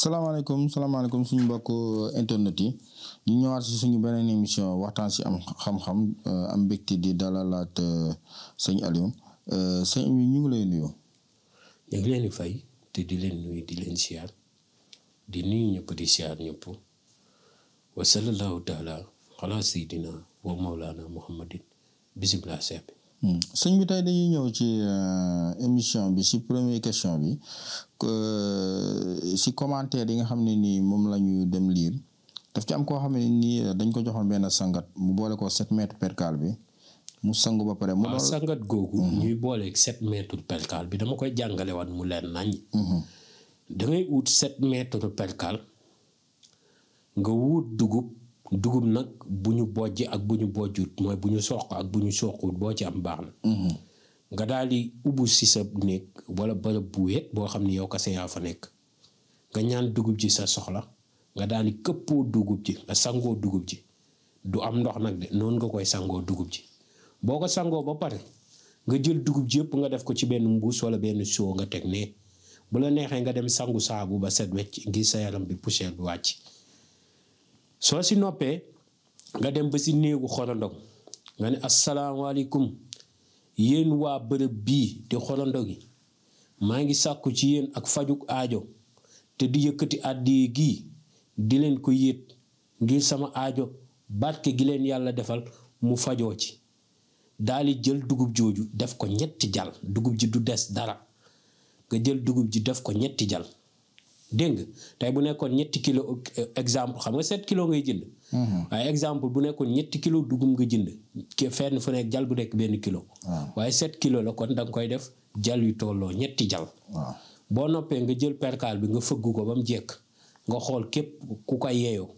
salaamaaleykum suñu mbokk internet yi ñu ñëwaat si suñu beneen émission waxtaan si am xam-xam am mbégte di dalalaat sëñ Alioune sëñ bi ñu ngi lay nuyoo. ñu ngi leen di fay te di leen nuyu di leen siyaar di nuyu ñëpp di siyaar ñëpp wa sallallahu taala ala sayyidina wa mawlana muhammadin bisimilah seeb. sëñ bi tey dañuy ñëw ci émission bi si première question bi si commentaire yi nga xam ne nii moom la ñu dem lire daf ci am koo xam ne nii dañ ko joxoon benn sangat mu boole ko 7 mètres percale bi mu sangu ba pare. mu doon sangat googu. ñuy booleeg 7 mètres percale bi dama koy jàngale waat mu leen nañ. da ngay wut 7 mètres percale nga wut dugub nag bu ñu bojj ak bu ñu bojjut mooy bu ñu soq ak bu ñu soqut boo ci am baax na. nga daal di ubbu si sa néeg wala bërëb bu wéet boo xam ne yow kese yaa fa nekk nga ñaan dugub ji sa soxla nga daal di këppoo dugub ji nga sangoo dugub ji du am ndox nag de noonu nga koy sangoo dugub ji boo ko sangoo ba pare nga jël dugub ji yëpp nga def ko ci benn mbuus wala benn siwo nga teg ne bu la neexee nga dem sangu saabu ba set wecc ngir sa yaram bi poussière bi wàcc. soo si noppee nga dem ba si néegu xorondong nga ne asalaamaaleykum yéen waa bërëb bii di xorondong yi maa ngi sàkku ci yéen ak fajuk aajo te di yëkkati àddiya gii di leen ko yéet ngir sama aajo barke gi leen yàlla defal mu fajoo ci daal di jël dugub jooju def ko ñetti jal dugub ji du des dara nga jël dugub ji def ko ñetti jal. dégg nga tey bu nekkoon ñetti kilo exemple xam nga 7 kilo ngay jënd. waaye exemple bu nekkoon ñetti kilo dugub nga jënd fenn fu nekk jal bu nekk benn kilo. waaye 7 kilo la kon da nga koy def jal yu tolloo ñetti jal. boo noppee nga jël perkaal bi nga fëgg ko ba mu jekk nga xool képp ku ko yeeyoo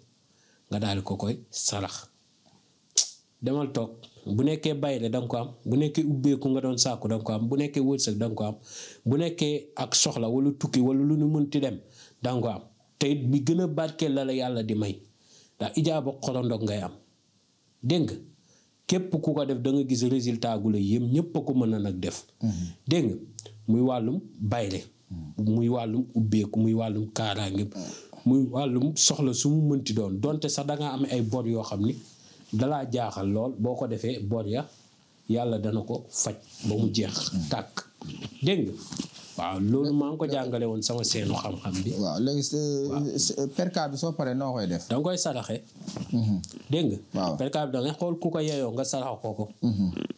nga daal di ko koy sarax demal toog bu nekkee bayre da nga ko am bu nekkee ubbeeku nga doon sàkku da nga ko am bu nekkee wërsëg da nga ko am bu nekkee ak soxla wala tukki wala lu nu mënti dem da nga ko am te it bi gën a barkeel la yàlla di may ndax ijaaba xorondog ngay am dégg nga képp ku ko def da nga gis résultat gu la yéem ñépp a ko mën a nag def. dégg nga muy wàllum bayre muy wàllum ubbeeku muy wàllum kaaraange muy wàllum soxla su mu mënti doon donte sax da nga am ay bor yoo xam ni dalaa jaaxal lool boo ko defee bor ya yàlla dana ko faj ba mu jeex tàkk dégg nga waaw loolu maa ngi ko jàngale woon sama seenu xam-xam bi. waaw léegi perkaal bi soo paree noo koy def. da nga koy saraxe. dégg nga. waaw perkaal bi da ngay xool ku ko yeyoo nga sarax ko.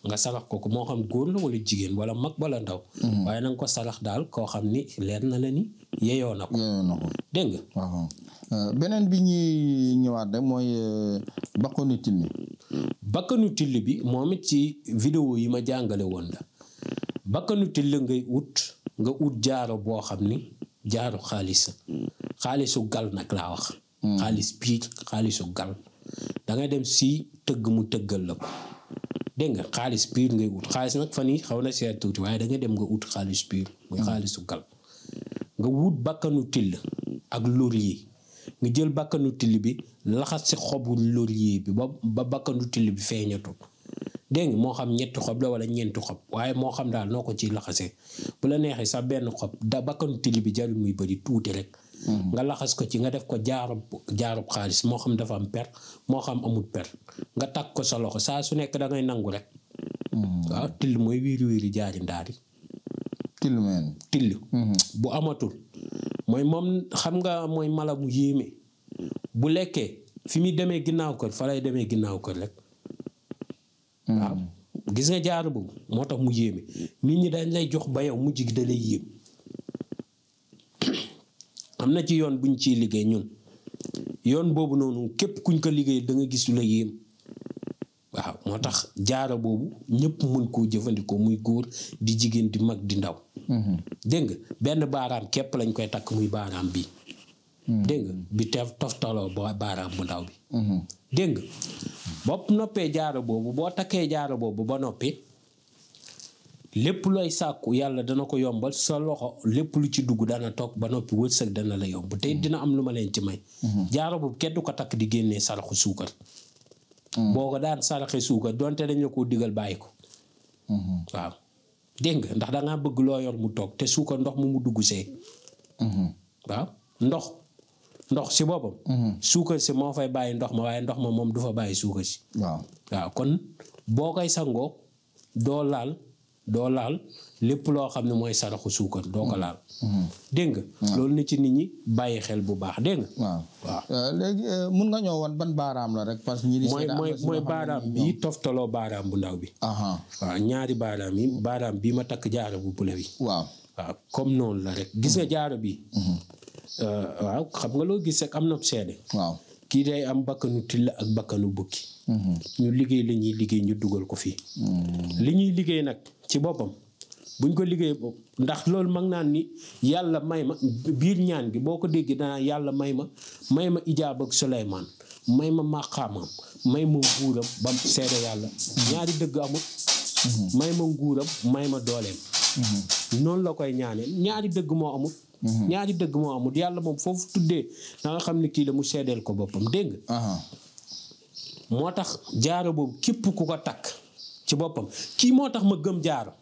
nga sarax ko moo xam góor la wala jigéen wala mag wala ndaw. waaye na nga ko sarax daal koo xam ni leer na la ni yeyoo na ko. dégg nga. waaw beneen bi ñuy ñëwaat rek mooy bakkanu till. bakkanu till bi moom it ci vidéo yi ma jàngale woon la bakkanu till ngay nga ut jaaro boo xam ni jaaro xaalisu gal nag laa wax. xaalis piir xaalisu gal da ngay dem si tëgg mu tëggal la ko dégg nga xaalis piir ngay ut xaalis nag fan yi xaw na seet tuuti waaye da nga dem nga ut xaalis piir muy xaalisu gal nga wut bakkanu till ak laurier nga jël bakkanu till bi laxas si xobu laurier bi ba bakkanu till bi feeñatu dégg nga moo xam ñetti xob la wala ñeenti xob waaye moo xam daal noo ko ciy laxasee bu la neexee sax benn xob da bakkanu till bi jarul muy bëri tuuti rek. nga laxas ko ci nga def ko jaarub xaalis moo xam dafa am per moo xam amul per nga takk ko sa loxo saa su nekk da ngay nangu rek. waaw till mooy wiiri jaari ndaari. till bu amatul mooy moom xam nga mooy mala mu yéeme bu lekkee fi muy demee ginnaaw kër fa lay demee ginnaaw kër rek. waaw gis nga jaar boobu moo tax mu yéeme nit ñi dañ lay jox ba yow mujj gi da lay yéem am na ci yoon buñ ciy liggéey ñun yoon boobu noonu képp kuñ ko liggéey da nga gis lu la yéem waaw moo tax jaara boobu ñëpp mën koo jëfandikoo muy góor di jigéen di mag di ndaw. dégg nga benn baaraam képp lañ koy takk muy baaraam bi dégg nga bi teef toftaloo baaraam bu ndaw bi. dégg nga bopp noppee jaaro boobu boo takkee jaaro boobu ba noppi lépp looy sàkku yàlla dana ko yombal sa loxo lépp lu ci dugg dana toog ba noppi wërsëg dana la yomb te dina am lu ma leen ci may. jaaro boobu kenn du ko takk di génnee saraxu suukar. boo ko daan saraxe suukar donte dañ la koo digal bàyyi ko. waaw dégg nga ndax dangaa bëgg loo yor mu toog te suukar ndox mu dugg see. waaw ndox ndox si boppam. suukar si moo fay bàyyi ndox ma waaye ndox ma moom du fa bàyyi suukar si. waaw kon boo koy sangoo doo laal lépp loo xam ne mooy saraxu suukar doo ko laal. dégg nga. loolu na ci nit ñi bàyyi xel bu baax dégg nga. waaw léegi mun nga ñëw woon ban baaraam la rek parce que. mooy baaraam bii toftaloo baaraam bu ndaw bi. waaw ñaari baaraam yi baaraam bii ma takk jaaro bu bule bi. waaw comme noonu la rek gis nga jaaro bi. waaw xam nga loo gis rek am na seede. waaw kii day am bakkanu till ak bakkanu bukki. ñu liggéey la ñuy liggéey ñu dugal ko fii. li ñuy liggéey nag ci boppam buñ ko liggéey bopp ndax loolu mag naan ni yàlla may ma biir ñaan gi boo ko déggee danaa yàlla may ma ijaab ak Suleymaan may ma maqaamam may ma nguuram ba seede yàlla. ñaari dëgg amul. may ma nguuram may ma dooleem. noonu la koy ñaanee ñaari dëgg moo amul. ñaari dëgg moo amul yàlla moom foofu tuddee da nga xam ne kii la mu seedeel ko boppam dégg nga. moo tax jaaro boobu képp ku ko takk ci boppam kii moo tax ma gëm jaaro.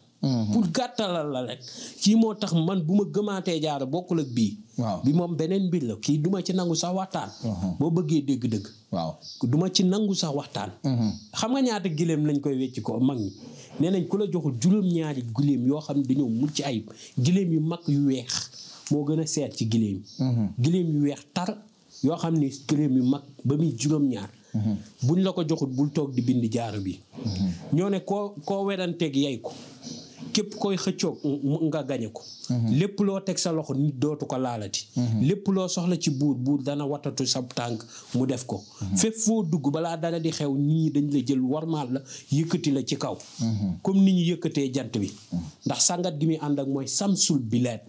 pour gàttalal la rek kii moo tax man bu ma gëmaatee jaaro bokkul ak bii. bi moom beneen mbir la kii duma ci nangu sax waxtaan. boo bëggee dégg-dëgg. duma ci nangu sax waxtaan. xam nga ñaata gileem lañ koy wecc ko mag ñi nee nañ ku la joxul juróom-ñaari gileem yoo xam ne dañoo mucc ayib gileem yu mag yu weex moo gën a seet ci gileem yi. gileem yu weex tar yoo xam ni gileem yu mag ba muy juróom-ñaar. buñ la ko joxul bul toog di bind jaaro bi. ñoo ne koo weranteeg yey ko képp koy xëccoog nga gañe ko. lépp loo teg sa loxo nit dootu ko laalati. lépp loo soxla ci buur dana watatu sa tànk mu def ko. fépp foo dugg balaa dara di xew nit ñi dañ la jël warmaal la yëkkati la ci kaw. comme nit ñi yëkkatee jant bi. ndax sangat gi muy ànd ak mooy samsul bileet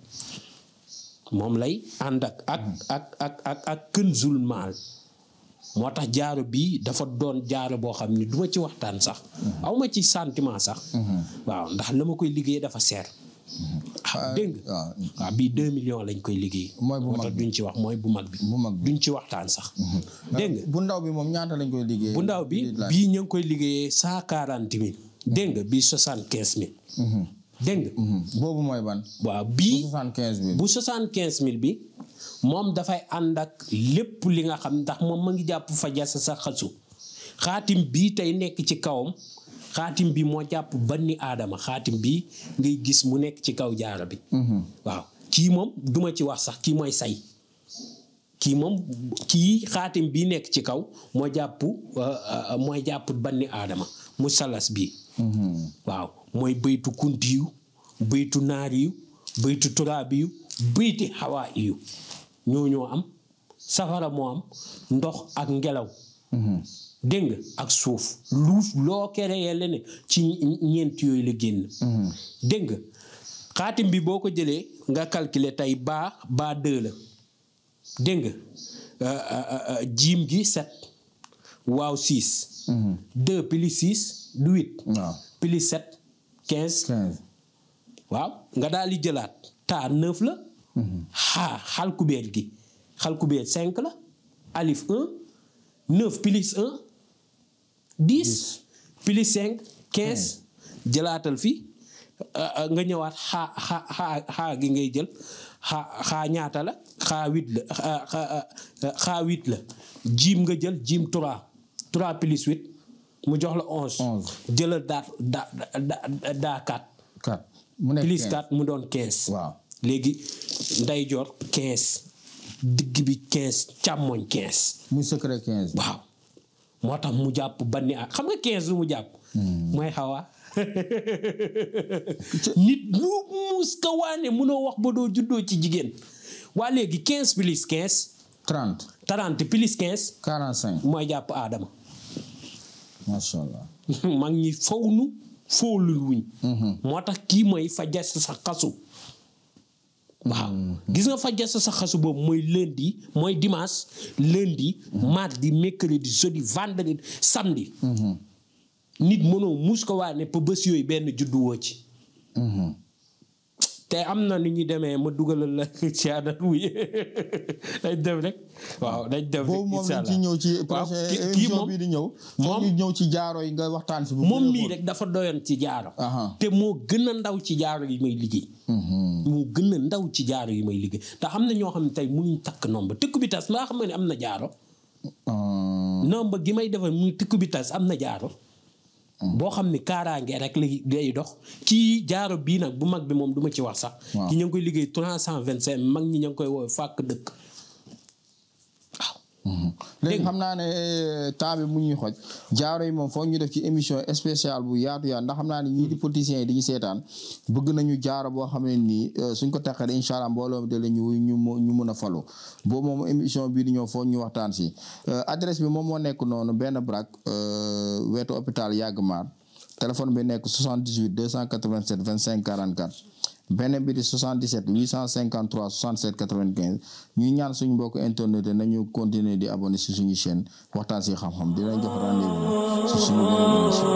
moom lay ànd ak kënzul maal. moo tax jaaro bii dafa doon jaaro boo xam ni duma ci waxtaan sax awma ci sentiment sax. waaw ndax la ma koy liggéey dafa seer. dégg nga waaw bii 2 millions lañ koy liggéey. moo tax duñ ci wax mooy bu mag bi. duñ ci waxtaan sax. dégg nga bu ndaw bi moom ñaata lañ koy liggéey. bu ndaw bi bii ñu ngi koy liggéeyee 140 000. dégg nga bii 75 000. dégg nga. boobu mooy ban. waaw bii bu 75 000 bi. moom dafay ànd ak lépp li nga xam ndax moom ma ngi jàpp fa jas sa xasu xaatim bii tey nekk ci kawam xaatim bi moo jàpp banni aadama xaatim bii ngay gis mu nekk ci kaw jaaro bi. waaw kii moom duma ci wax sax kii mooy say kii xaatim bii nekk ci kaw moo jàpp banni aadama mu salas bi. waaw mooy baytu kuntiyu baytu naariyu baytu turaabiyu bayti xawaa iyu ñoo am safara moo am ndox ak ngelaw. dégg nga ak suuf loo keree leneen ci ñeent yooyu la génn. dégg nga xaatim bi boo ko jëlee nga calculer tey baa 2 la. dégg nga jiim gi 7 waaw 6. 2 plus 6 du 8. plus 7 15. waaw nga daal di jëlaat taa 9 la. xalkubeet gi xalkubeet 5 la alif 1 9 plus 1 10 plus 5 15 jëlaatal fi nga ñëwaat xaa gi ngay jël xaa ñaata la xaa 8 la xaa 8 la jiim nga jël jiim 3 plus 8 mu jox la 11 jëlal daa 4 plus 4 mu doon 15. waaw léegi ndeyjoor 15 digg bi 15 càmmoñ 15. muy secret 15. waaw moo tax mu jàpp banni xam nga 15 lu mu jàpp. mooy xawa nit lu muus ka waane mënoo wax ba doo juddoo ci jigéen waa léegi 15 plus 15. 30 plus 15. 45 mooy jàpp aadama. macha allah. mag ñi fawnu foolul wuñ. moo tax kii mooy fa jas sa xasu. waaw gis nga fa jas sa xasu boobu mooy lundi mooy dimanche lundi mardi mercredi jeudi vendredi samedi. nit mënoo mus ko waa ne pa bés yooyu benn juddu woo ci. te te am na ni ñu demee ma dugalal la ci adat wuy dañ dem rek waaw dañ dem rek boobu moom lañ ci ñëw ci prochaine émission bi di ñëw moom ñu ñëw ci jaaro yi nga waxtaan si moom mii rek dafa doyoon ci jaaro te moo gën a ndaw ci jaaro yi may liggéey moo gën a ndaw ci jaaro yi may liggéey te am na ñoo xam ne tey mënuñ takk nomba tëkku bi tas maa xam ne am na jaaro nomba gi may defal muy tëkku bi tas am na jaaro boo xam ne kaaraange rek lay dox kii jaaro bii nag bu mag bi moom du ma ci wax sax ki ñu ngi koy liggéey 325 mag ñi ñu ngi koy woowe fàkk dëkk waaw léegi xam naa ne temps bi mu ñuy xoj jaaro yi moom foog ñu def ci émission spéciale bu yaatu yaatu ndax xam naa ne ñii di politiciens yi di ñu seetaan bëgg nañu jaaro boo xam ne nii suñ ko taxee incha allah mbooloo de la ñu mun a falu boobu moom émission bii di ñëw foog ñu waxtaan si adresse bi moom moo nekk noonu benn braak wetu hôpital Yagg Maar téléphone bi nekk 78 287 25 44 beneen bi di 77 853 67 95 ñuy ñaan suñu mbokk internet nañu continuer di abonné si suñu chaîne waxtaan si xam-xam di leen jox rendez-vous si suñu beneen émission